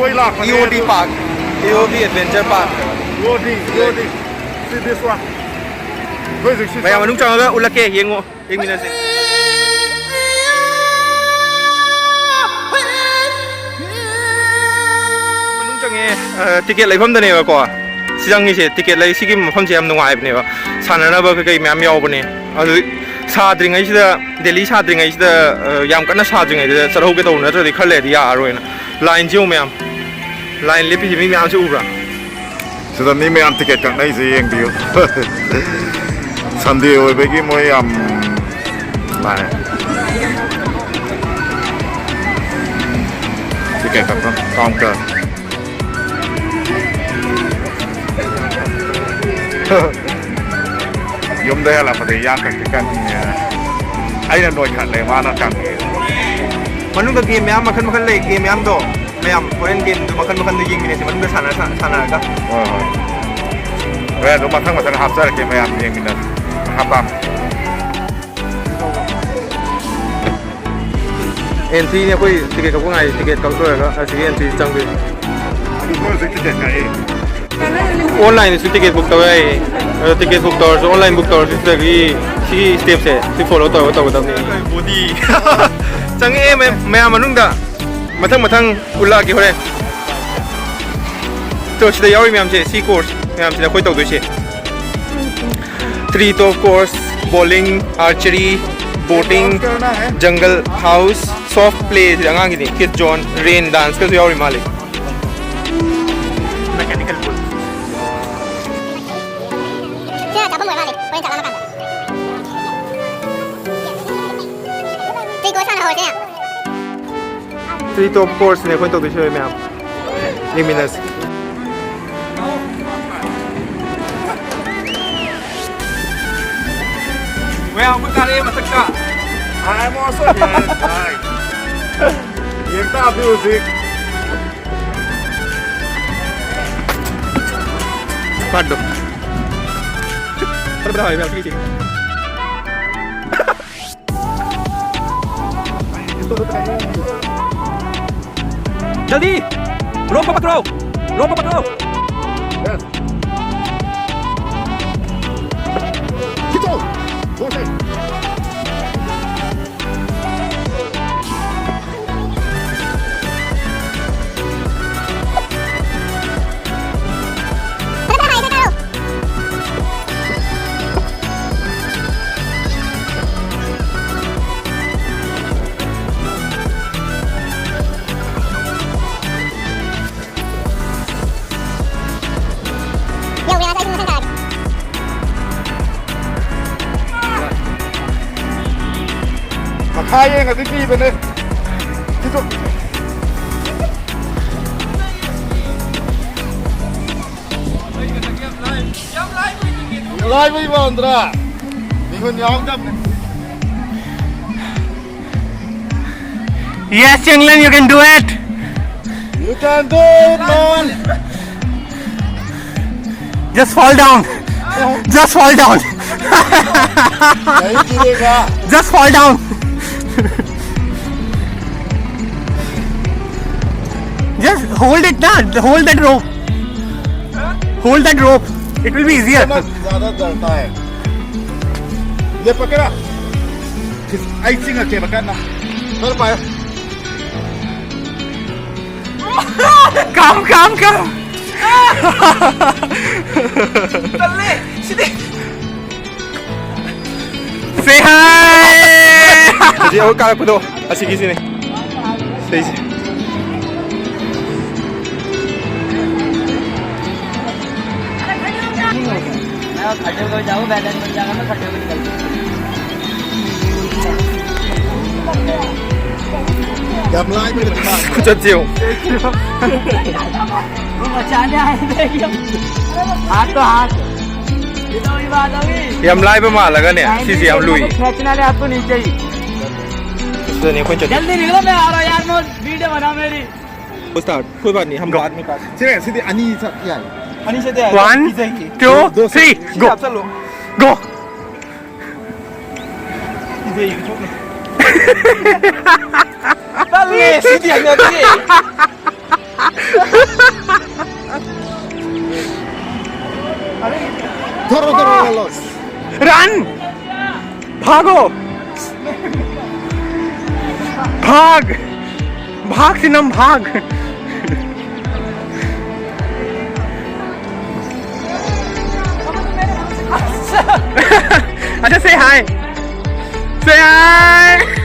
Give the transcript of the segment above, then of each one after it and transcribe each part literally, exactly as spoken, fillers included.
ꯑꯩꯈꯣꯏ ꯂꯥꯛꯄꯅꯦ꯫ E O D park, E O D adventure park. E O D, E O D. See this one. ꯑꯩꯈꯣꯏ ꯍꯧꯖꯤꯛ ꯁꯤ ꯃꯌꯥꯝ ꯃꯅꯨꯡ ꯆꯪꯉꯒ ꯎꯠꯂꯛꯀꯦ, ꯌꯦꯡꯉꯣ, ꯌꯦꯡꯃꯤꯟꯅꯁꯦ꯫ ꯃꯅꯨꯡ ꯆꯪꯉꯦ, ꯑ, ꯇꯤꯀꯦꯠ ꯂꯩꯐꯝꯗꯅꯦꯕꯀꯣ꯫ ꯁꯤ ꯆꯪꯉꯤꯁꯦ ꯇꯤꯀꯦꯠ ꯂꯩ, ꯁꯤꯒꯤ ꯃꯐꯝꯁꯦ ꯌꯥꯝ ꯅꯨꯡꯉꯥꯏꯕꯅꯦꯕ꯫ ꯁꯥꯟꯅꯅꯕ ꯀꯩꯀꯩ ꯃꯌꯥꯝ ꯌꯥꯎꯕꯅꯦ꯫ ꯑꯗꯨ ꯁꯥꯗ꯭ꯔꯤꯉꯩꯁꯤꯗ, ꯗꯦꯜꯂꯤ ꯁꯥꯗ꯭ꯔꯤꯉꯩꯁꯤꯗ, ꯑ, ꯌꯥꯝ ꯀꯟꯅ ꯁꯥꯗ꯭ꯔꯤꯉꯩꯗ ꯆꯠꯍꯧꯒꯦ ꯇꯧꯕ, ꯅꯠꯇ꯭ꯔꯗꯤ ꯈꯔ ꯂꯩꯔꯗꯤ ꯌꯥꯔꯔꯣꯏꯅ꯫ ꯂꯥꯏꯟꯁꯤ ꯌꯦꯡꯉꯨ ꯃꯌꯥꯝ꯫ ꯂꯥꯏꯟ ꯂꯦꯞꯄꯤꯁꯦ ꯃꯤ ꯃꯌꯥꯝꯁꯦ ꯎꯕ꯭ꯔꯥ? ꯁꯤꯗ ꯃꯤ ꯃꯌꯥꯝ ꯇꯤꯀꯦꯠ ꯀꯛꯅꯩꯁꯦ ꯌꯦꯡꯕꯤꯌꯨ꯫ ꯁꯟꯗꯦ ꯑꯣꯏꯕꯒꯤ ꯃꯣꯏ ꯌꯥꯝ ꯂꯥꯛꯑꯦ꯫ ꯇꯤꯀꯦꯠ ꯀꯛꯐꯝ ꯀꯥꯎꯟꯇꯔ꯫ ꯌꯨꯝꯗ ꯍꯜꯂꯛꯄꯗ ꯏꯌꯥꯡ ꯈꯛꯇꯤ ꯀꯪꯉꯦ꯫ ꯑꯩꯅ ꯅꯣꯏꯈꯠꯂꯦ, ꯃꯥꯅ ꯀꯪꯉꯦ꯫ ꯃꯅꯨꯡꯗ ꯒꯦꯝ ꯃꯌꯥꯝ ꯃꯈꯜ ꯃꯈꯜ ꯂꯩ, ꯒꯦꯝ ꯃꯌꯥꯝꯗꯣ ꯃꯌꯥꯝ ꯍꯣꯔꯦꯟ ꯒꯦꯝꯗꯣ ꯃꯈꯜ ꯃꯈꯜꯗꯣ ꯌꯦꯡꯃꯤꯟꯅꯁꯦ ꯃꯅꯨꯡꯗ ꯁꯥꯟꯅ-, ꯁꯥꯟꯅ-, ꯁꯥꯟꯅꯔꯒ꯫ ꯍꯣꯏ, ꯍꯣꯏ꯫ ꯍꯣꯔꯦꯟ ꯑꯗꯨꯝ ꯃꯊꯪ ꯃꯊꯪ ꯍꯥꯞꯆꯔꯛꯀꯦ ꯃꯌꯥꯝ ꯌꯦꯡꯃꯤꯟꯅꯁꯦ꯫ ꯃꯈꯥ ꯇꯥꯅ꯫ ꯑꯦꯟꯇ꯭ꯔꯤꯅꯦ ꯑꯩꯈꯣꯏ ꯇꯤꯀꯦꯠ ꯀꯛꯄ ꯉꯥꯏꯔꯤ꯫ ꯇꯤꯀꯦꯠ ꯀꯛ ꯂꯣꯏꯔꯒ ꯑꯁꯤꯒꯤ ꯑꯦꯟꯇ꯭ꯔꯤ ꯆꯪꯗꯣꯏꯅꯤ꯫ ꯑꯩꯈꯣꯏ ꯍꯧꯖꯤꯛ ꯇꯤꯀꯦꯠ ꯀꯛꯏ꯫ ꯑꯣꯟꯂꯥꯏꯟꯗꯁꯨ ꯇꯤꯀꯦꯠ ꯕꯨꯛ ꯇꯧ ꯌꯥꯏꯌꯦ꯫ ꯑꯗꯣ ꯇꯤꯀꯦꯠ ꯕꯨꯛ ꯇꯧꯔꯁꯨ, ꯑꯣꯟꯂꯥꯏꯟ ꯕꯨꯛ ꯇꯧꯔꯁꯨ ꯁꯤꯗꯒꯤ ꯁꯤꯒꯤ ꯁ꯭ꯇꯦꯞꯁꯦ ꯁꯤ ꯐꯣꯂꯣ ꯇꯧꯔꯒ ꯇꯧꯒꯗꯕꯅꯤ꯫ ꯕꯣꯗꯤ꯫ ꯆꯪꯉꯛꯑꯦ ꯃꯌꯥꯝ, ꯃꯌꯥꯝ ꯃꯅꯨꯡꯗ꯫ ꯃꯊꯪ ꯃꯊꯪ ꯎꯠꯂꯛꯑꯒꯦ ꯍꯣꯔꯦꯟ꯫ ꯇꯣ, ꯁꯤꯗ ꯌꯥꯎꯔꯤ ꯃꯌꯥꯝꯁꯦ, ꯁꯤ ꯀꯣꯔꯁ ꯃꯌꯥꯝꯁꯤꯗ ꯑꯩꯈꯣꯏ ꯇꯧꯗꯣꯏꯁꯦ꯫ Tree top course, bowling, archery, boating, jungle house, soft play, ꯁꯤꯗ ꯑꯉꯥꯡꯒꯤꯅꯤ, kid zone, rain dance ꯀꯁꯨ ꯌꯥꯎꯔꯤ ꯃꯥꯜꯂꯦ꯫ Mechanical bull. ꯁꯤꯅ ꯆꯥꯐꯝ ꯑꯣꯏꯔ ꯃꯥꯜꯂꯦ, ꯍꯣꯔꯦꯟ ꯆꯥꯛ ꯂꯥꯝꯃꯀꯥꯟꯗ꯫ Tree course ꯍꯥꯟꯅ ꯍꯧꯔꯁꯦ꯫ Tree top course ꯅꯦ ꯑꯩꯈꯣꯏ ꯇꯧꯗꯣꯏꯁꯦ ꯃꯌꯥꯝ꯫ ꯌꯦꯡꯃꯤꯟꯅꯁꯤ꯫ ꯃꯌꯥꯝ ꯑꯩꯈꯣꯏ ꯀꯥꯔꯛꯑꯦ ꯃꯊꯛꯇ꯫ I'm also here, guys. ꯌꯦꯡ ꯇꯥꯕꯗꯤ ꯍꯧꯖꯤꯛ꯫ ꯀꯥꯠꯗꯣ꯫ ꯈꯔ ꯈꯔ ꯍꯥꯏꯌꯨ ꯃꯌꯥꯝ ꯁꯤꯒꯤꯁꯤ꯫ ꯖꯜꯗꯤ! रोप को पकड़ो, रोप को पकड़ो। खींचो, जोर से। ꯃꯈꯥ ꯌꯦꯡꯉꯗꯤ ꯀꯤꯕꯅꯦ꯫ ꯁꯤꯁꯨ꯫ ꯂꯥꯏꯕꯩ ꯃꯥꯟꯗ꯭ꯔꯥ? ꯃꯤꯍꯨꯟ ꯌꯥꯎꯗꯕꯅꯦ꯫ Yes, Chinglin, you can do it. You can do it, man. Just fall down. Just fall down. नहीं गिरेगा। Just fall down. Just hold it, na. Hold that rope. Hold that rope. It will be easier. ज़्यादा डरता है। ये पकड़ा। खिस-, ऐसे करके पकड़ना। चल पाया। Come, come, come. ꯆꯠꯂꯦ, ꯁꯤꯗꯤ꯫ Say hi. ꯍꯧꯖꯤꯛ ꯑꯩꯈꯣꯏ ꯀꯥꯔꯛꯄꯗꯣ ꯑꯁꯤꯒꯤꯁꯤꯅꯦ꯫ ꯁꯤꯁꯦ꯫ खड्डे में जाओ, बैलेंस बन जाएगा तो खड्डे में निकल जाओ। ꯌꯥꯝ ꯂꯥꯏꯕ ꯈꯨꯆꯠꯁꯦ ꯌꯦꯡꯉꯨ꯫ वो बचाने आए थे ये। हाथ तो हाथ। ये तो वही बात होगी। ꯌꯥꯝ ꯂꯥꯏꯕ ꯃꯥꯜꯂꯒꯅꯦ, ꯁꯤꯁꯦ ꯌꯥꯝ ꯂꯨꯏ꯫ खींचना ले आपको नीचे ही। ꯑꯗꯨꯅꯦ ꯑꯩꯈꯣꯏ ꯆꯠ- जल्दी निकलो, मैं आ रहा हूँ यार, मैं वीडियो बना मेरी। Start. कोई बात नहीं, हम बाद में काट. ꯁꯤꯅꯦ, ꯁꯤꯗꯤ ꯑꯅꯤ ꯆꯠ ꯌꯥꯏ. One, two, three, go. ꯆꯠꯂꯣ. Go. ꯇꯜꯂꯦ, ꯁꯤꯗꯤ ꯍꯩꯅꯗꯦ꯫ धरो, धरो, लो, लो। Run! भागो! भाग! भाग सिनम, भाग! अच्छा, say hi. Say hi.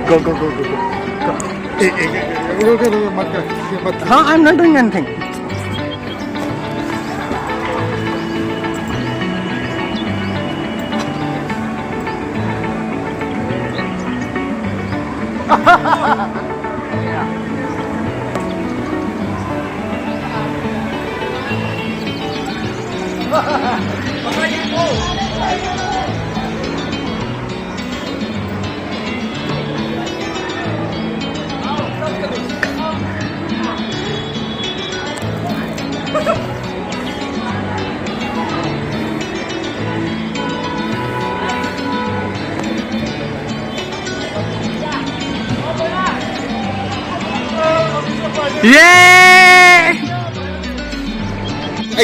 Go, go, go, go, go. Go. ए, ए, ए, रुक, रुक, रुक, मत कर, ये मत कर। हाँ, I'm not doing anything.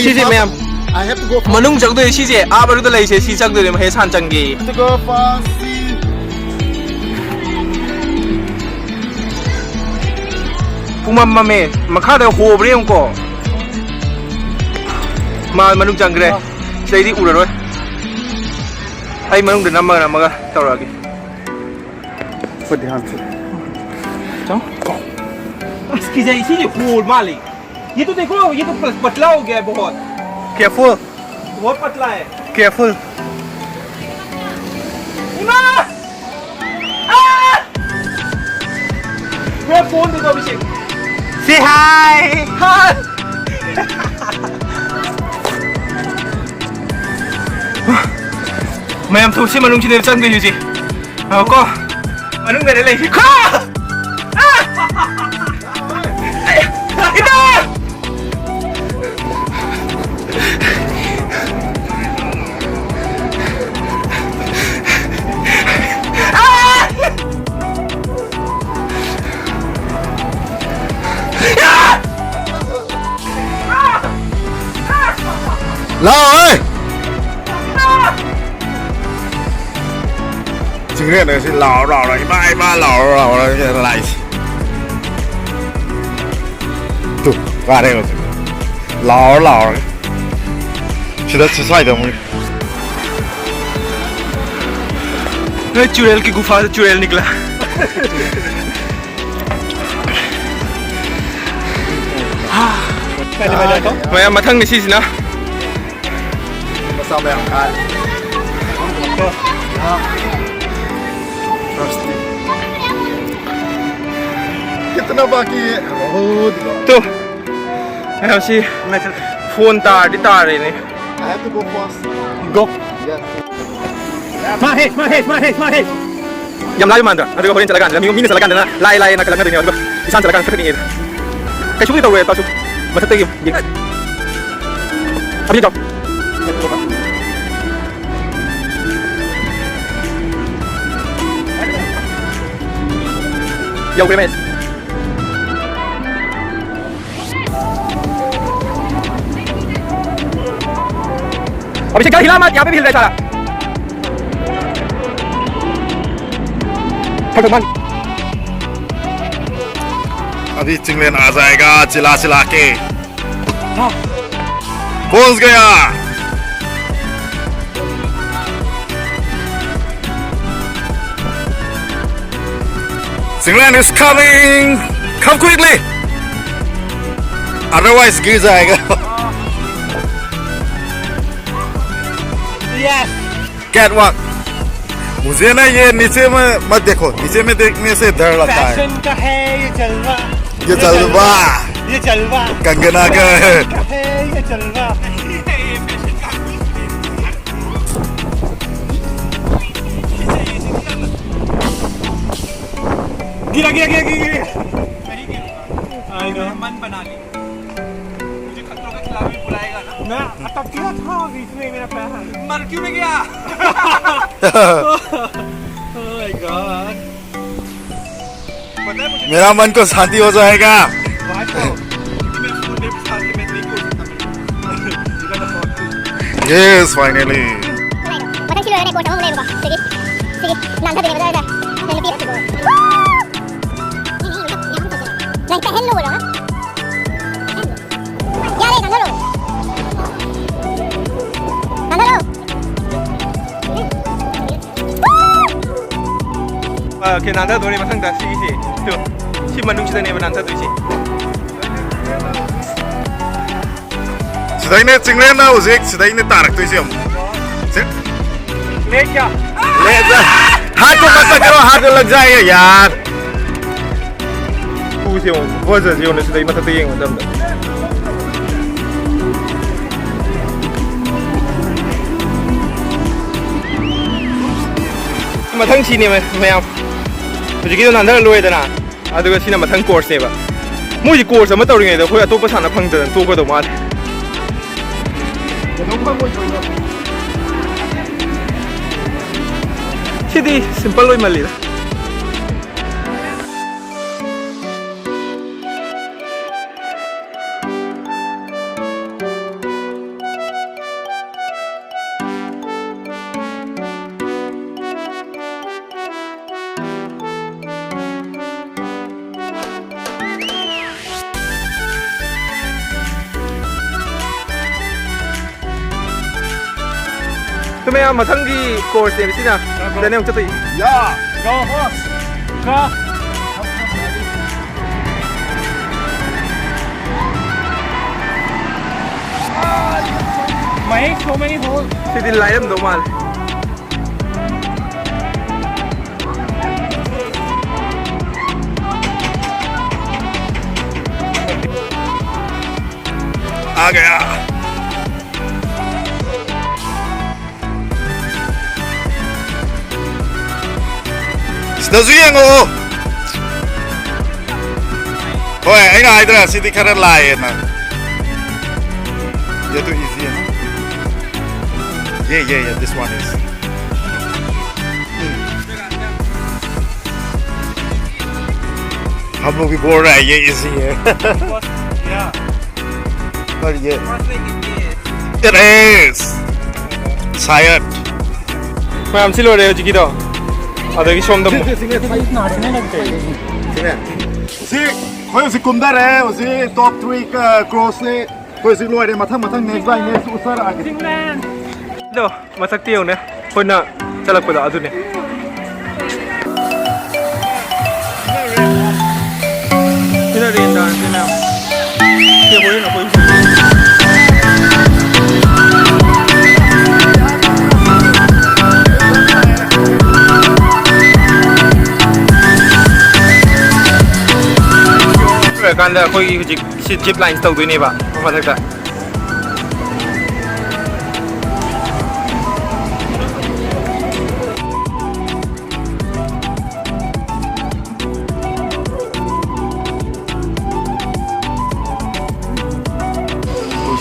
ꯁꯤꯁꯦ ꯃꯌꯥꯝ꯫ I have to go for ꯃꯅꯨꯡ ꯆꯪꯗꯣꯏꯅꯦ ꯁꯤꯁꯦ꯫ ꯑꯥ ꯃꯅꯨꯡꯗ ꯂꯩꯁꯦ ꯁꯤ ꯆꯪꯗꯣꯏꯅꯦ꯫ ꯃꯍꯦꯁ ꯍꯥꯟꯅ ꯆꯪꯒꯦ꯫ To go for see. ꯄꯨꯡꯃꯝ ꯃꯝꯃꯦ꯫ ꯃꯈꯥꯗ ꯍꯣꯕ꯭ꯔꯥ ꯌꯦꯡꯉꯨꯀꯣ꯫ ꯃꯥ ꯃꯅꯨꯡ ꯆꯪꯈ꯭ꯔꯦ꯫ ꯁꯤꯗꯩꯗꯤ ꯎꯔꯔꯣꯏ꯫ ꯑꯩ ꯃꯅꯨꯡꯗ ꯅꯝꯃꯒ ꯅꯝꯃꯒ ꯇꯧꯔꯛꯑꯒꯦ꯫ ꯈꯨꯠ ꯌꯥꯝ ꯆꯤꯛ꯫ ꯆꯪ꯫ ꯑꯁ, ꯀꯤꯖꯩ꯫ ꯁꯤꯁꯦ ꯍꯣꯜ ꯃꯥꯜꯂꯦ꯫ ये तो देखो, ये तो प-, पतला हो गया है बहुत। Careful. बहुत पतला है। Careful. इमा! आ! मेरा फोन दे दो, अभिषेक। Say hi. Hi. ꯃꯌꯥꯝ ꯊꯣꯡꯁꯤ ꯃꯅꯨꯡꯁꯤꯗ ꯆꯪꯗꯣꯏꯁꯤ꯫ ꯉꯥꯏꯈꯣꯀꯣ꯫ ꯃꯅꯨꯡꯗꯅꯦ ꯂꯩꯁꯤ꯫ ꯈꯥ! ꯏꯃꯥ! ꯅꯣꯏꯅ ꯁꯤ ꯂꯥꯎꯔ ꯂꯥꯎꯔ, ꯏꯃꯥ, ꯏꯃꯥ ꯂꯥꯎꯔ ꯂꯥꯎꯔ ꯂꯥꯛꯏꯁꯦ꯫ ꯇꯨ, ꯀꯥꯔꯦ ꯍꯧꯖꯤꯛ꯫ ꯂꯥꯎꯔ ꯂꯥꯎꯔꯒ꯫ ꯁꯤꯗ, ꯁꯤ ꯁ꯭ꯋꯥꯏꯗ ꯑꯃꯨꯛ꯫ ꯅꯣꯏ ꯆꯨꯔꯦꯜꯒꯤ ꯒꯨꯐꯥꯗ ꯆꯨꯔꯦꯜ ꯅꯤꯛꯂꯥ꯫ ꯃꯌꯥꯝ, ꯃꯊꯪꯅꯤ ꯁꯤꯁꯤꯅ꯫ ꯃꯆꯥ ꯃꯌꯥꯝ ꯀꯥꯔꯤ꯫ ꯐꯥꯔꯁꯇꯤ꯫ ꯀꯤꯇꯅꯥ ꯕꯥꯀꯤ ꯍꯦ? ꯕꯍꯨꯠ꯫ ꯇꯨ꯫ ꯃꯌꯥꯝꯁꯤ ꯐꯣꯟ ꯇꯥꯔꯗꯤ ꯇꯥꯔꯦꯅꯦ꯫ I have to go first. Go. Yeah. ꯃꯥ ꯍꯦ, ꯃꯥ ꯍꯦ, ꯃꯥ ꯍꯦ, ꯃꯥ ꯍꯦ꯫ ꯌꯥꯝ ꯂꯥꯏꯕ ꯃꯥꯟꯗ꯭ꯔꯥ? ꯑꯗꯨꯒ ꯍꯣꯔꯦꯟ ꯆꯠꯂꯀꯥꯟꯗ ꯃꯤ, ꯃꯤꯅ ꯆꯠꯂꯀꯥꯟꯗꯅ ꯂꯥꯏ ꯂꯥꯏꯅ ꯈꯜꯂꯛꯅꯗꯣꯏꯅꯦꯕ, ꯑꯗꯨꯒ ꯏꯁꯥꯅ ꯆꯠꯂꯀꯥꯟꯗ ꯈꯔ ꯈꯔ ꯌꯦꯡꯉꯦ꯫ ꯀꯩꯁꯨꯕꯨꯗꯤ ꯇꯧꯔꯣꯏ, ꯇꯥꯁꯨ ꯃꯊꯛꯇꯒꯤ ꯌꯦꯡ-, ꯑꯕꯤ ꯆꯥꯎ꯫ ꯌꯧꯈ꯭ꯔꯦ ꯃꯍꯦꯁ꯫ अभिषेक, ज्यादा हिला मत, यहाँ पे भी हिल रहा है सारा। खड़खड़ मार। अभी चिंगलेन आ जाएगा चिल्ला चिल्ला के। हाँ। पहुंच गया। Singlen is coming! Come quickly! Otherwise, गिर जाएगा। Yes! Catwalk। मुझे ना ये नीचे में मत देखो, नीचे में देखने से डर लगता है। Fashion का है ये जलवा। ये जलवा। ये जलवा। कंगना का है। Fashion का है ये जलवा। गिरा, गिरा, गिरा, गिरा, गिरा। सही गिरा। I know। मन बना ली। मुझे खतरों के खिलाफ भी बुलाएगा ना? मैं अटक गया था बीच में, मेरा पैर। मर क्यों नहीं गया? Oh my God। पता है मुझे मेरा मन को शांति हो जाएगा। भाई साहब, मैं फोन में भी शांति में नहीं बोल सकता। Yes, finally. Walang sino na nag-post ako, wala yung ba? Sige. ꯅꯥꯟꯊꯗꯣꯏꯅꯦꯕ ꯑꯗꯨꯋꯥꯏꯗ꯫ ꯅꯪ ꯅꯨꯄꯤ ꯑꯃ ꯊꯤꯗꯣꯛꯑꯣ꯫ ꯅꯪ ꯇꯩꯍꯜꯂꯨꯔꯣ꯫ ꯌꯥꯔꯦ, ꯅꯥꯟꯊꯔꯣ꯫ ꯅꯥꯟꯊꯔꯣ꯫ ꯑ, ꯀꯩ ꯅꯥꯟꯊꯗꯣꯔꯦ ꯃꯊꯪꯗ ꯁꯤꯒꯤꯁꯦ꯫ ꯇꯨ, ꯁꯤ ꯃꯅꯨꯡꯁꯤꯗꯅꯦꯕ ꯅꯥꯟꯊꯗꯣꯏꯁꯦ꯫ ꯁꯤꯗꯩꯅꯦ ꯆꯤꯡꯂꯦꯟꯅ ꯍꯧꯖꯤꯛ ꯁꯤꯗꯩꯅꯦ ꯇꯥꯔꯛꯇꯣꯏꯁꯦ ꯑꯃꯨꯛ꯫ ꯁꯦ꯫ ꯂꯦꯛ ꯀꯌꯥ? ꯂꯦꯛ ꯍꯥꯠ ꯀꯣ ꯃꯠ ꯄꯀꯔꯣ, ꯍꯥꯠ ꯂꯒ ꯖꯥꯌꯦꯒꯥ ꯌꯥꯔ꯫ ꯎꯁꯦ ꯌꯦꯡꯉꯣ, ꯐꯖꯁꯦ ꯌꯦꯡꯉꯣ, ꯁꯤꯗꯩ ꯃꯊꯛꯇ ꯌꯦꯡꯕ ꯃꯇꯝꯗ꯫ ꯃꯊꯪ ꯁꯤꯅꯦ ꯃꯌꯥꯝ꯫ ꯍꯧꯖꯤꯛꯀꯤꯗꯣ ꯅꯥꯟꯊꯔ ꯂꯣꯏꯔꯦꯗꯅ꯫ ꯑꯗꯨꯒ ꯁꯤꯅ ꯃꯊꯪ ꯀꯣꯔꯁꯅꯦꯕ꯫ ꯃꯣꯏꯁꯤ ꯀꯣꯔꯁ ꯑꯃ ꯇꯧꯔꯤꯉꯩꯗ ꯑꯩꯈꯣꯏ ꯑꯇꯣꯞꯄ ꯁꯥꯟꯅ ꯐꯪꯗꯗꯅ ꯇꯣꯛꯀꯗꯧ ꯃꯥꯜꯂꯦ꯫ ꯁꯤꯗꯤ ꯁꯤꯝꯄꯜ ꯑꯣꯏꯃꯜꯂꯤꯗ꯫ ꯑꯗꯨ ꯃꯌꯥꯝ, ꯃꯊꯪꯒꯤ ꯀꯣꯔꯁꯅꯦꯕ ꯁꯤꯅ꯫ ꯁꯤꯗꯅꯦ ꯑꯃꯨꯛ ꯆꯠꯇꯣꯏꯁꯦ꯫ ꯌꯥ! Go! Go! Mahesh, so many holes. ꯁꯤꯗꯤ ꯂꯥꯏꯔꯝꯗꯧ ꯃꯥꯜꯂꯦ꯫ आ गया। ꯁꯤꯗꯁꯨ ꯌꯦꯡꯉꯛꯑꯣ꯫ ꯍꯣꯏ, ꯑꯩꯅ ꯍꯥꯏꯗ꯭ꯔꯥ ꯁꯤꯗꯤ ꯈꯔ ꯂꯥꯏꯌꯦꯅ꯫ ꯌꯦ ꯇꯨ ꯏꯖꯤ ꯍꯦ ꯅ? ये, ये, ये, this one is। हम लोग भी बोल रहा है ये इजी है। Yeah। और ये। It is। शायद। ꯃꯌꯥꯝ ꯁꯤ ꯂꯣꯏꯔꯦ ꯍꯧꯖꯤꯛꯀꯤꯗꯣ꯫ ꯑꯗꯒꯤ ꯁꯣꯝꯗ ꯑꯃꯨꯛ꯫ ꯁꯤꯅꯦ꯫ ꯁꯤ ꯑꯩꯈꯣꯏ ꯍꯧꯖꯤꯛ ꯀꯨꯝꯊꯔꯦ, ꯍꯧꯖꯤꯛ top three cross ꯅꯦ꯫ ꯑꯩꯈꯣꯏ ꯍꯧꯖꯤꯛ ꯂꯣꯏꯔꯦ, ꯃꯊꯪ ꯃꯊꯪ next by next ꯎꯠꯆꯔꯛꯑꯒꯦ꯫ ꯑꯗꯣ ꯃꯊꯛꯇ ꯌꯦꯡꯉꯨꯅꯦ, ꯑꯩꯈꯣꯏꯅ ꯆꯠꯂꯛꯄꯗꯣ ꯑꯗꯨꯅꯦ꯫ ꯁꯤꯅ ꯔꯦꯟ ꯇꯥꯔꯅꯤ ꯃꯌꯥꯝ꯫ ꯁꯤ ꯍꯣꯔꯦꯟ ꯑꯩꯈꯣꯏ ꯂꯣꯏꯔꯀꯥꯟꯗ ꯑꯩꯈꯣꯏꯒꯤ ꯍꯧꯖꯤꯛ ꯁꯤ zip line ꯇꯧꯗꯣꯏꯅꯦꯕ ꯃꯊꯛꯇ꯫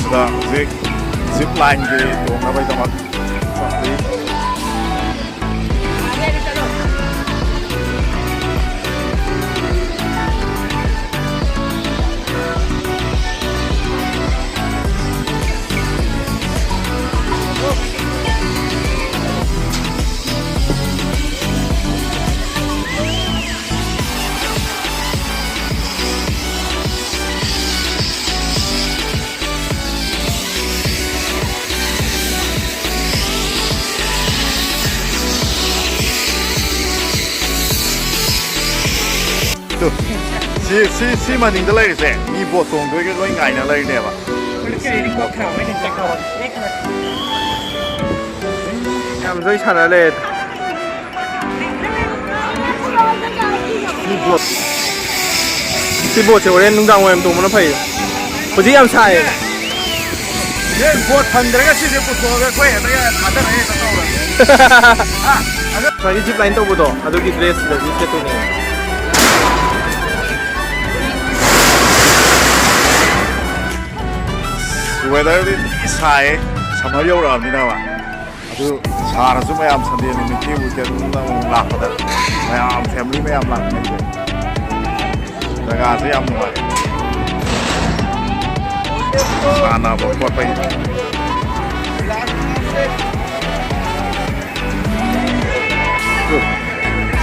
ꯁꯤꯗ ꯍꯧꯖꯤꯛ zip line ꯒꯤ ꯇꯣꯡꯅꯕꯒꯤꯗꯃꯛ ꯆꯠꯂꯤ꯫ ꯇꯨ, ꯁꯤ, ꯁꯤ, ꯁꯤ ꯃꯅꯤꯡꯗ ꯂꯩꯔꯤꯁꯦ ꯃꯤ boat ꯇꯣꯡꯗꯣꯏꯒ ꯂꯣꯏ ꯉꯥꯏꯅ ꯂꯩꯔꯤꯅꯦꯕ꯫ ꯌꯥꯝ ꯖꯣꯏ ꯁꯥꯟꯅ ꯂꯩꯔꯦ꯫ ꯁꯤ boat꯫ ꯁꯤ boat ꯁꯦ ꯍꯣꯔꯦꯟ ꯅꯨꯡꯗꯥꯡ ꯋꯥꯏꯔꯝ ꯇꯣꯡꯕꯅ ꯐꯩ꯫ ꯍꯧꯖꯤꯛ ꯌꯥꯝ ꯁꯥꯏꯌꯦ꯫ ꯅꯣꯏ boat ꯐꯪꯗ꯭ꯔꯒ ꯁꯤꯁꯦ ꯄꯨꯊꯣꯛꯑꯒ ꯑꯩꯈꯣꯏ ꯍꯦꯛꯇ ꯊꯥꯗꯔꯒ ꯍꯦꯛꯇ ꯇꯧꯔꯒꯦ꯫ ꯍꯥ? ꯑꯗꯣ ꯉꯁꯥꯏꯒꯤ zip line ꯇꯧꯕꯗꯣ ꯑꯗꯨꯒꯤ dress ꯁꯤꯗꯒꯤ ꯁꯦꯠꯇꯣꯏꯅꯦ꯫ Weather ꯗꯤ ꯁꯥꯏꯌꯦ, summer ꯌꯧꯔꯛꯑꯕꯅꯤꯅꯕ꯫ ꯑꯗꯨ ꯁꯥꯔꯁꯨ ꯃꯌꯥꯝ Sunday ꯅꯨꯃꯤꯠꯀꯤ weekend ꯑꯃꯨꯛ ꯂꯥꯛꯄꯗ ꯃꯌꯥꯝ family ꯃꯌꯥꯝ ꯂꯥꯛꯅꯩꯁꯦ꯫ ꯖꯒꯥꯁꯦ ꯌꯥꯝ ꯅꯨꯡꯉꯥꯏ꯫ ꯁꯥꯟꯅꯕ ꯈꯣꯠꯄꯒꯤ꯫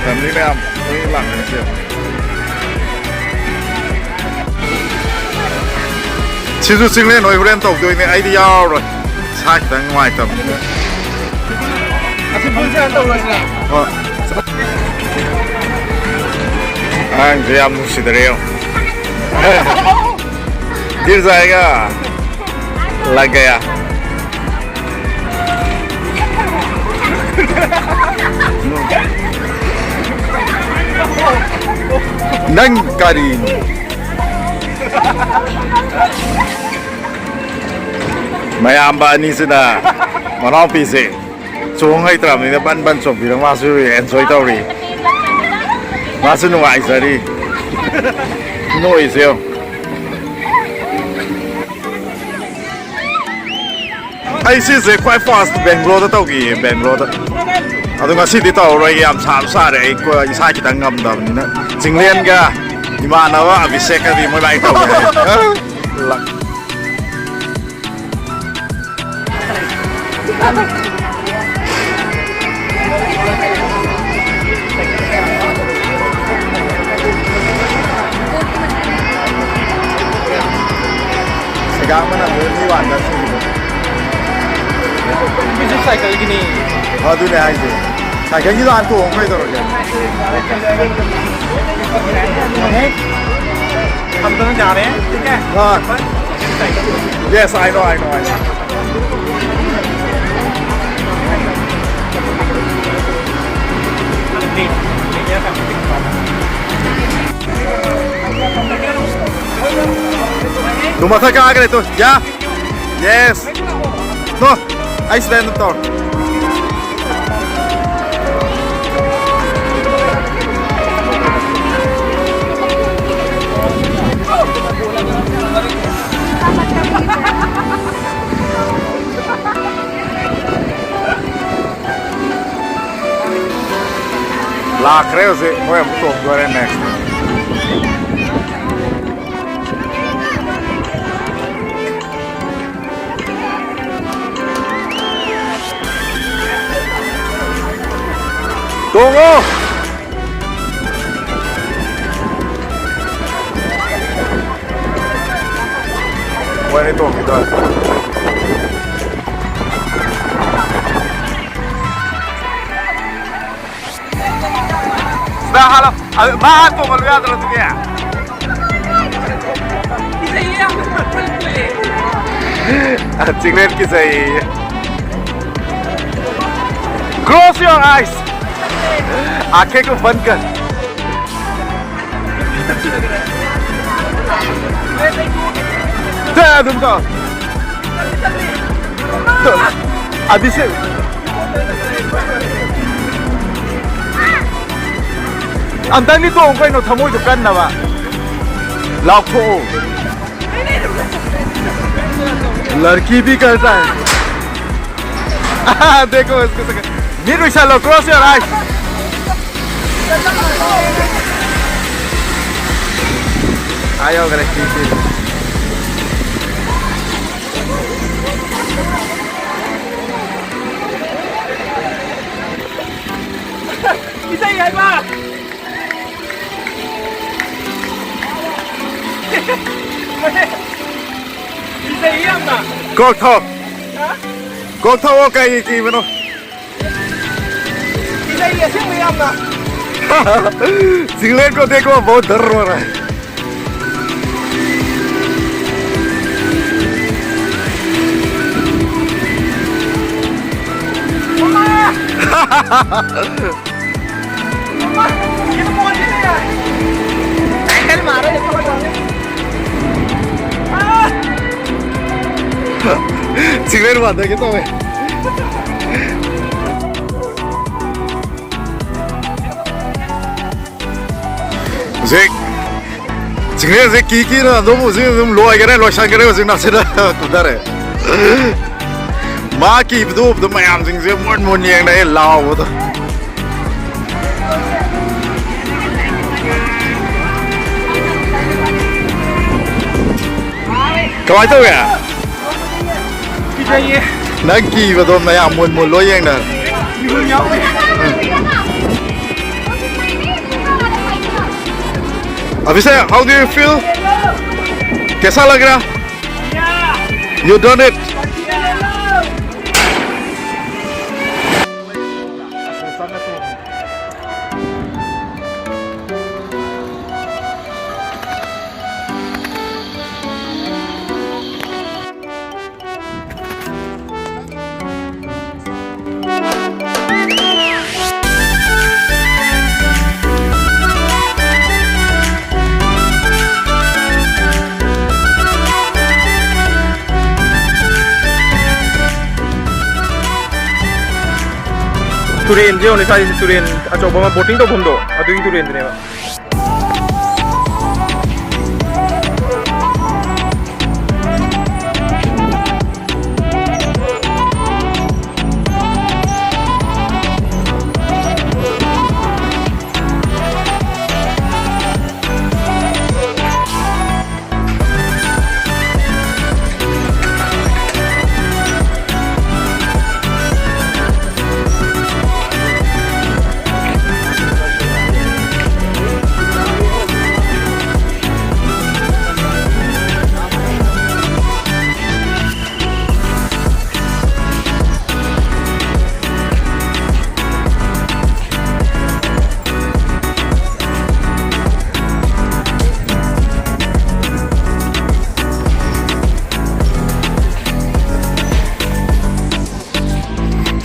ꯐꯦꯃꯤꯂꯤ ꯃꯌꯥꯝ ꯂꯣꯏ ꯂꯥꯛꯅꯔꯤꯁꯦ꯫ ꯁꯤꯁꯨ ꯆꯤꯡꯂꯦꯟ ꯍꯣꯏ ꯍꯣꯔꯦꯟ ꯇꯧꯗꯣꯏꯅꯦ, ꯑꯩꯗꯤ ꯌꯥꯎꯔꯔꯣꯏ꯫ ꯏꯁꯥ ꯈꯤꯇꯪ ꯅꯨꯡꯉꯥꯏꯇꯕꯅꯤꯅ꯫ ꯑꯁꯤ ꯄꯨꯟꯁꯦ ꯇꯧꯔꯁꯤꯅꯦ꯫ ꯍꯣꯏ꯫ ꯑꯉꯥꯡꯁꯦ ꯌꯥꯝ ꯅꯨꯡꯁꯤꯗꯔꯦ ꯌꯦꯡꯉꯣ꯫ गिर जाएगा। लग गया। ꯅꯪ ꯀꯔꯤꯅꯣ? ꯃꯌꯥꯝꯕ ꯑꯅꯤꯁꯤꯅ ꯃꯅꯥꯎꯄꯤꯁꯦ ꯆꯣꯡ ꯍꯩꯇ꯭ꯔꯕꯅꯤꯅ ꯕꯟ ꯕꯟ ꯆꯣꯡꯕꯤꯔ ꯃꯥꯁꯨ ꯑꯦꯟꯖꯣꯏ ꯇꯧꯔꯤ꯫ ꯃꯥꯁꯨ ꯅꯨꯡꯉꯥꯏꯖꯔꯤ꯫ ꯅꯣꯛꯏꯁꯦ ꯌꯦꯡꯉꯣ꯫ ꯑꯩ ꯁꯤꯁꯦ ꯈ꯭ꯋꯥꯏ ꯐꯥꯔꯁ ꯕꯦꯡꯒ꯭ꯂꯣꯔꯗ ꯇꯧꯈꯤꯌꯦ, ꯕꯦꯡꯒ꯭ꯂꯣꯔꯗ꯫ ꯑꯗꯣ ꯉꯁꯤꯗꯤ ꯇꯧꯔꯔꯣꯏꯒꯦ, ꯌꯥꯝ ꯁꯥꯁꯨ ꯁꯥꯔꯦ꯫ ꯑꯩ ꯀꯣ-, ꯏꯁꯥ ꯈꯤꯇꯪ ꯉꯝꯗꯕꯅꯤꯅ꯫ ꯆꯤꯡꯂꯦꯟꯒ ꯏꯃꯥꯟꯅꯕ ꯑꯕꯤꯁꯦꯛꯀꯗꯤ ꯃꯣꯏ ꯂꯥꯏꯔꯤꯛ ꯇꯧꯈ꯭ꯔꯦ꯫ ꯂꯛ-, ꯁꯤꯒꯥꯡꯕꯅ ꯑꯃꯨꯛ ꯃꯤ ꯋꯥꯟꯗ ꯁꯤꯕꯗꯣ꯫ ꯁꯤꯁꯨ ꯁꯥꯏꯀꯜꯒꯤꯅꯤ꯫ ꯑꯗꯨꯅꯦ ꯍꯥꯏꯁꯦ꯫ ꯁꯥꯏꯀꯜꯒꯤꯗꯣ ꯍꯥꯟꯅ ꯇꯣꯡꯉ ꯀꯩꯗꯧꯔꯒꯦ? ꯍꯦꯛ ꯊꯝꯗꯅ ꯌꯥꯔꯦ, ठीक है? हाँ। Yes, I know, I know, I know. Two ꯃꯊꯛ ꯀꯥꯈ꯭ꯔꯦ ꯇꯨ꯫ ꯌꯥ꯫ Yes. ꯇꯨ꯫ ꯑꯩ ꯁꯤꯗ ꯑꯗꯨꯝ ꯇꯧꯔꯦ꯫ ꯂꯥꯛꯈ꯭ꯔꯦ ꯍꯧꯖꯤꯛ꯫ ꯃꯣꯏ ꯑꯃꯨꯛ ꯇꯣꯡꯗꯣꯔꯦ next꯫ ꯇꯣꯡꯉꯣ! ꯃꯣꯏꯅ ꯇꯣꯡꯈꯤꯗꯣꯔꯦ꯫ ꯁꯤꯗ ꯍꯥꯜꯂꯣ꯫ ꯑꯗꯨ ꯃꯥ ꯍꯥꯟꯅ ꯇꯣꯡꯍꯜꯂꯨ ꯌꯥꯗ꯭ꯔꯣ ꯑꯗꯨꯗꯤ? ꯆꯤꯡꯂꯦꯟ ꯀꯤꯖꯩꯌꯦ꯫ Close your eyes. आंखें को बंद कर। ꯆꯠ ꯑꯗꯨꯝ ꯇꯧ꯫ ꯇꯧ꯫ ꯑꯕꯤꯁꯦꯛ꯫ ꯑꯝꯇꯪꯗꯤ ꯇꯣꯡꯉꯨ ꯀꯩꯅꯣ, ꯊꯃꯣꯏꯗꯨ ꯀꯟꯅꯕ꯫ ꯂꯥꯎꯊꯣꯛꯑꯣ꯫ लड़की भी करता है। देखो इसको, ꯃꯤꯠ ꯎꯏꯁꯜꯂꯣ, close your eyes. ꯑꯥ ꯌꯧꯈ꯭ꯔꯦ, ꯁꯤ, ꯁꯤ꯫ ꯏꯁꯩ ꯍꯥꯏꯕ꯫ ꯀꯤꯖꯩꯌꯦ ꯌꯥꯝꯅ꯫ ꯀꯣꯛ ꯊꯣꯛ꯫ ꯍꯥ? ꯀꯣꯛ ꯊꯣꯛꯑꯣ, ꯀꯩꯒꯤ ꯀꯤꯕꯅꯣ? ꯀꯤꯖꯩꯌꯦ ꯑꯁꯦꯡꯕ ꯌꯥꯝꯅ꯫ चिकलेट को देखो, बहुत डर रहा है। ꯃꯃꯥ! ꯆꯤꯡꯂꯦꯟ ꯋꯥꯟꯗꯒꯦ ꯇꯧꯋꯦ꯫ ꯍꯧꯖꯤꯛ ꯆꯤꯡꯂꯦꯟꯁꯦ ꯀꯤ ꯀꯤꯅ ꯑꯗꯨꯝ ꯍꯧꯖꯤꯛ ꯑꯗꯨꯝ ꯂꯣꯏꯈꯔꯦ, ꯂꯣꯏꯁꯟꯈꯔꯦ ꯍꯧꯖꯤꯛ ꯅꯥꯁꯤꯗ ꯀꯨꯝꯊꯔꯦ꯫ ꯃꯥ ꯀꯤꯕꯗꯨ ꯎꯕꯗ ꯃꯌꯥꯝꯁꯤꯡꯁꯦ ꯃꯨꯟ ꯃꯨꯟ ꯌꯦꯡꯅꯩ ꯂꯥꯎꯕꯗꯣ꯫ ꯀꯃꯥꯏꯅ ꯇꯧꯋꯦ? ꯀꯤꯖꯩꯌꯦ꯫ ꯅꯪ ꯀꯤꯕꯗꯣ ꯃꯌꯥꯝ ꯃꯨꯟ ꯃꯨꯟ ꯂꯣꯏ ꯌꯦꯡꯅꯔꯦ꯫ ꯀꯤꯕ ꯌꯥꯎꯋꯦ꯫ अभिषेक, how do you feel? कैसा लग रहा? You done it! ꯇꯨꯔꯦꯟꯁꯦ ꯌꯦꯡꯉꯨꯅꯦ, ꯁ꯭ꯋꯥꯏꯁꯦ ꯇꯨꯔꯦꯟ ꯑꯆꯧꯕ ꯑꯃ, ꯕꯣꯇꯤꯡ ꯇꯧꯐꯝꯗꯣ, ꯑꯗꯨꯒꯤ ꯇꯨꯔꯦꯟꯗꯨꯅꯦꯕ꯫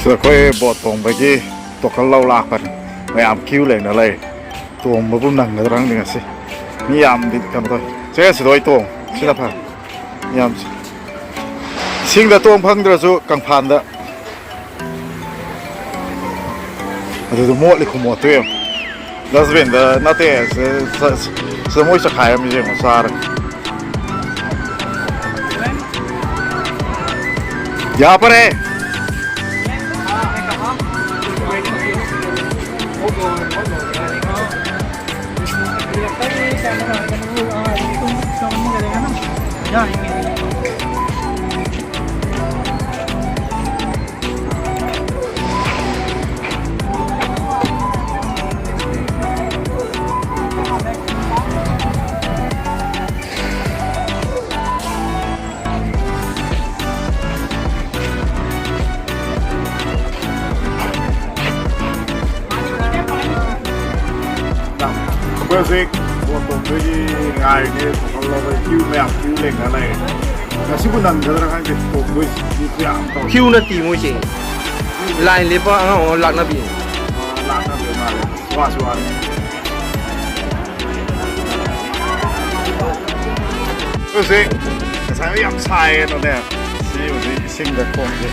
ꯁꯤꯗ ꯑꯩꯈꯣꯏ ꯕꯣꯠ ꯇꯣꯡꯕꯒꯤ ꯇꯣꯀꯟ ꯂꯧ ꯂꯥꯛꯄꯅꯤ꯫ ꯃꯌꯥꯝ ꯀ꯭ꯌꯨ ꯂꯦꯡꯅ ꯂꯩ꯫ ꯇꯣꯡꯕꯕꯨ ꯅꯪꯒꯗ꯭ꯔꯥ ꯈꯪꯗꯦ ꯉꯁꯤ꯫ ꯃꯤ ꯌꯥꯝꯗꯤ ꯀꯩꯅꯣ ꯇꯧꯋꯤ꯫ ꯆꯦ, ꯁꯤꯗ ꯑꯣꯏ ꯇꯣꯡ꯫ ꯁꯤꯅ ꯐꯔꯦ꯫ ꯌꯥꯝ ꯏꯁꯤꯡꯗ ꯇꯣꯡ ꯐꯪꯗ꯭ꯔꯁꯨ ꯀꯪꯐꯥꯟꯗ꯫ ꯑꯗꯨꯗ ꯃꯣꯠꯂꯤ ꯈꯨꯃꯣꯠꯇꯨ ꯌꯦꯡꯉꯨ꯫ ꯗꯁꯕꯤꯟꯗ ꯅꯠꯇꯦ, ꯁ-, ꯁ-, ꯁꯤꯗ ꯃꯣꯏ ꯆꯈꯥꯏꯔꯝꯃꯤꯁꯦ ꯌꯦꯡꯉꯣ, ꯆꯥꯔꯒ꯫ ꯌꯥ ꯐꯔꯦ꯫ ꯍꯧꯖꯤꯛ ꯕꯣꯠ ꯇꯣꯡꯗꯣꯏꯒꯤ ꯉꯥꯏꯔꯤꯅꯦ, ꯁꯥꯏꯀꯜ ꯂꯧꯕ ꯀ꯭ꯌꯨ ꯃꯌꯥꯝ ꯀ꯭ꯌꯨ ꯂꯦꯡꯅ ꯂꯩꯔꯦ꯫ ꯉꯁꯤꯕꯨ ꯅꯪꯒꯗ꯭ꯔꯥ ꯈꯪꯗꯦ, ꯇꯣꯡꯗꯣꯏꯁꯤ ꯀ꯭ꯌꯨ ꯌꯥꯝ ꯇꯧꯏ꯫ ꯀ꯭ꯌꯨ ꯅꯠꯇꯦ ꯃꯣꯏꯁꯦ, ꯂꯥꯏꯟ ꯂꯦꯞꯄ ꯑꯉꯥꯡ ꯑꯃ ꯂꯥꯛꯅꯕꯤ꯫ ꯑꯥ, ꯂꯥꯛꯅꯕꯤ ꯃꯥꯜꯂꯦ꯫ ꯋꯥꯁꯨ ꯋꯥꯔꯦ꯫ ꯍꯧꯖꯤꯛ ꯉꯁꯥꯏ ꯌꯥꯝ ꯁꯥꯏꯌꯦꯅꯅꯦ, ꯁꯤ ꯍꯧꯖꯤꯛ ꯏꯁꯤꯡꯗ ꯈꯣꯡꯁꯦ꯫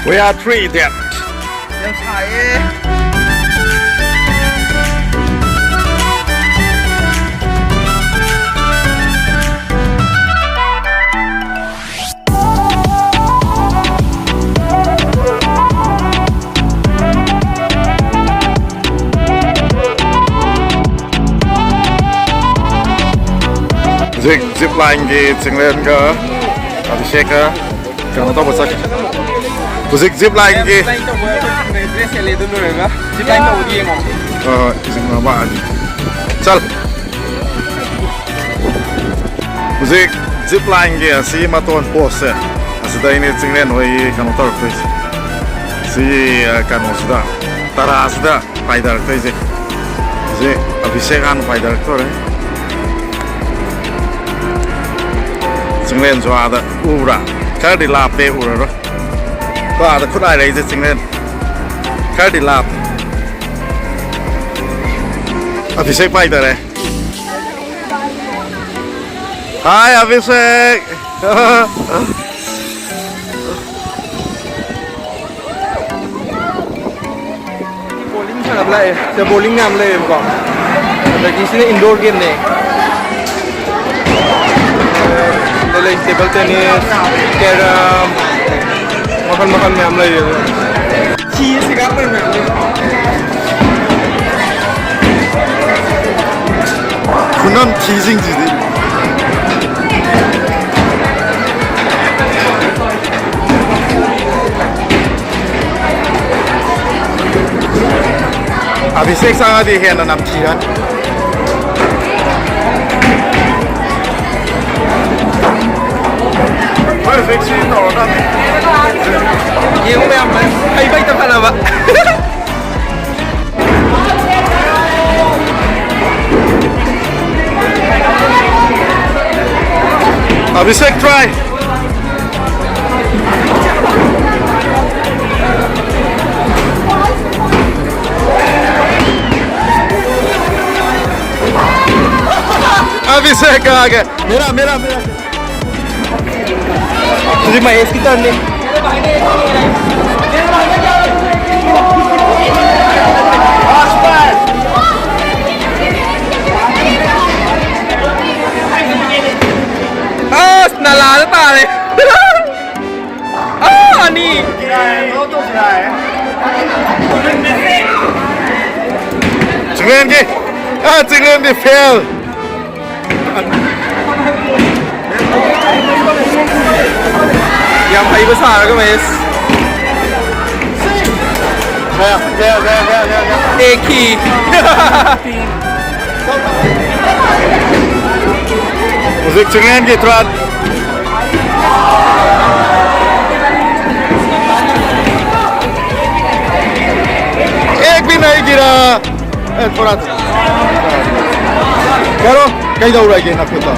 We are three dead. ꯌꯥꯝ ꯁꯥꯏꯌꯦ꯫ ꯍꯧꯖꯤꯛ ꯖꯤꯞ ꯂꯥꯏꯟꯒꯤ ꯆꯤꯡꯂꯦꯟꯒ ꯑꯚꯤꯁꯦꯛꯀ ꯀꯩꯅꯣ ꯇꯧꯕ ꯆꯠꯈꯤ꯫ ꯍꯧꯖꯤꯛ ꯖꯤꯞ ꯂꯥꯏꯟꯒꯤ ꯗ꯭ꯔꯦꯁ ꯁꯦꯠꯂꯦ, ꯑꯗꯨ ꯂꯣꯏꯔꯒ ꯖꯤꯞ ꯂꯥꯏꯟ ꯇꯧꯕꯗꯤ ꯌꯦꯡꯉꯣ꯫ ꯍꯣꯏ, ꯍꯣꯏ, ꯏꯁꯤꯡ ꯃꯄꯥꯟ꯫ ꯆꯠ꯫ ꯍꯧꯖꯤꯛ ꯖꯤꯞ ꯂꯥꯏꯟꯒꯤ ꯑꯁꯤ ꯃꯇꯣꯟ ꯄꯣꯁꯁꯦ, ꯑꯁꯤꯗ ꯑꯩꯅ ꯆꯤꯡꯂꯦꯟ ꯍꯣꯏ ꯀꯩꯅꯣ ꯇꯧꯔꯛꯇꯣꯏꯁꯦ꯫ ꯁꯤ, ꯑ, ꯀꯩꯅꯣꯁꯤꯗ, ꯇꯔꯥꯁꯤꯗ ꯄꯥꯏꯊꯔꯛꯇꯣꯏꯁꯦ꯫ ꯍꯧꯖꯤꯛ ꯑꯚꯤꯁꯦꯛ ꯍꯥꯟꯅ ꯄꯥꯏꯊꯔꯛꯇꯣꯔꯦ꯫ ꯆꯤꯡꯂꯦꯟꯁꯨ ꯑꯥꯗ ꯎꯕ꯭ꯔꯥ? ꯈꯔꯗꯤ ꯂꯥꯞꯄꯦ, ꯎꯔꯔꯣꯏ꯫ ꯀꯣ ꯑꯥꯗ ꯈꯨꯠ ꯍꯥꯏꯔꯛꯏꯁꯦ ꯆꯤꯡꯂꯦꯟ꯫ ꯈꯔꯗꯤ ꯂꯥꯞꯄꯦ꯫ ꯑꯚꯤꯁꯦꯛ ꯄꯥꯏꯊꯔꯦ꯫ Hi, Abhishek! ꯕꯣꯂꯤꯡ ꯁꯥꯟꯅꯕ ꯂꯥꯛꯑꯦ꯫ ꯁꯤꯗ ꯕꯣꯂꯤꯡ ꯃꯌꯥꯝ ꯂꯩꯌꯦꯕꯀꯣ꯫ ꯑꯗꯒꯤ ꯁꯤꯅ ꯏꯟꯗꯣꯔ ꯒꯦꯝꯅꯦ꯫ ꯁꯤꯗ ꯂꯩ ꯇꯦꯕꯜ ꯇꯦꯅꯤꯁ, ꯀꯦꯔꯝ, ꯃꯈꯜ ꯃꯈꯜ ꯃꯌꯥꯝ ꯂꯩꯌꯦ꯫ ꯁꯤ ꯁꯤꯒꯥ ꯃꯌꯥꯝ ꯂꯩ꯫ ꯈꯨꯅꯝ ꯊꯤꯁꯤꯡꯁꯤꯗꯤ꯫ ꯑꯚꯤꯁꯦꯛ ꯆꯪꯉꯗꯤ ꯍꯦꯟꯅ ꯅꯝꯊꯤꯔꯅꯤ꯫ ꯍꯣꯏ, ꯍꯧꯖꯤꯛ ꯁꯤ ꯇꯧꯔꯗꯝꯅꯤ꯫ ꯌꯦꯡꯉꯨ ꯃꯌꯥꯝ, ꯍꯩꯕ ꯍꯩꯇ ꯐꯅꯕ꯫ Abhishek, try. Abhishek आ गया। मेरा, मेरा, मेरा। तुझे महेश की turn नहीं। ꯑꯁ, ꯅꯂꯥꯗ ꯇꯥꯔꯦ꯫ ꯑꯥ, ꯑꯅꯤ꯫ ꯆꯤꯡꯂꯦꯟꯒꯤ, ꯑꯥ, ꯆꯤꯡꯂꯦꯟꯒꯤ fail꯫ ꯌꯥꯝ ꯍꯩꯕ ꯁꯥꯔꯒ ꯃꯍꯦꯁ꯫ ꯒꯌꯥ, ꯒꯌꯥ, ꯒꯌꯥ, ꯒꯌꯥ, ꯒꯌꯥ, ꯒꯌꯥ꯫ ꯑꯦꯛ ꯍꯤ꯫ ꯍꯧꯖꯤꯛ ꯆꯤꯡꯂꯦꯟꯒꯤ ꯇ꯭ꯔꯥꯠ꯫ ꯑꯦꯛ ꯕꯤ ꯅꯩꯒꯤꯔꯥ? ꯑꯦ, ꯊꯣꯔꯥ꯫ ꯀꯩꯅꯣ, ꯀꯩꯗꯧꯔꯒꯦ ꯅꯈꯨꯠꯇꯣ?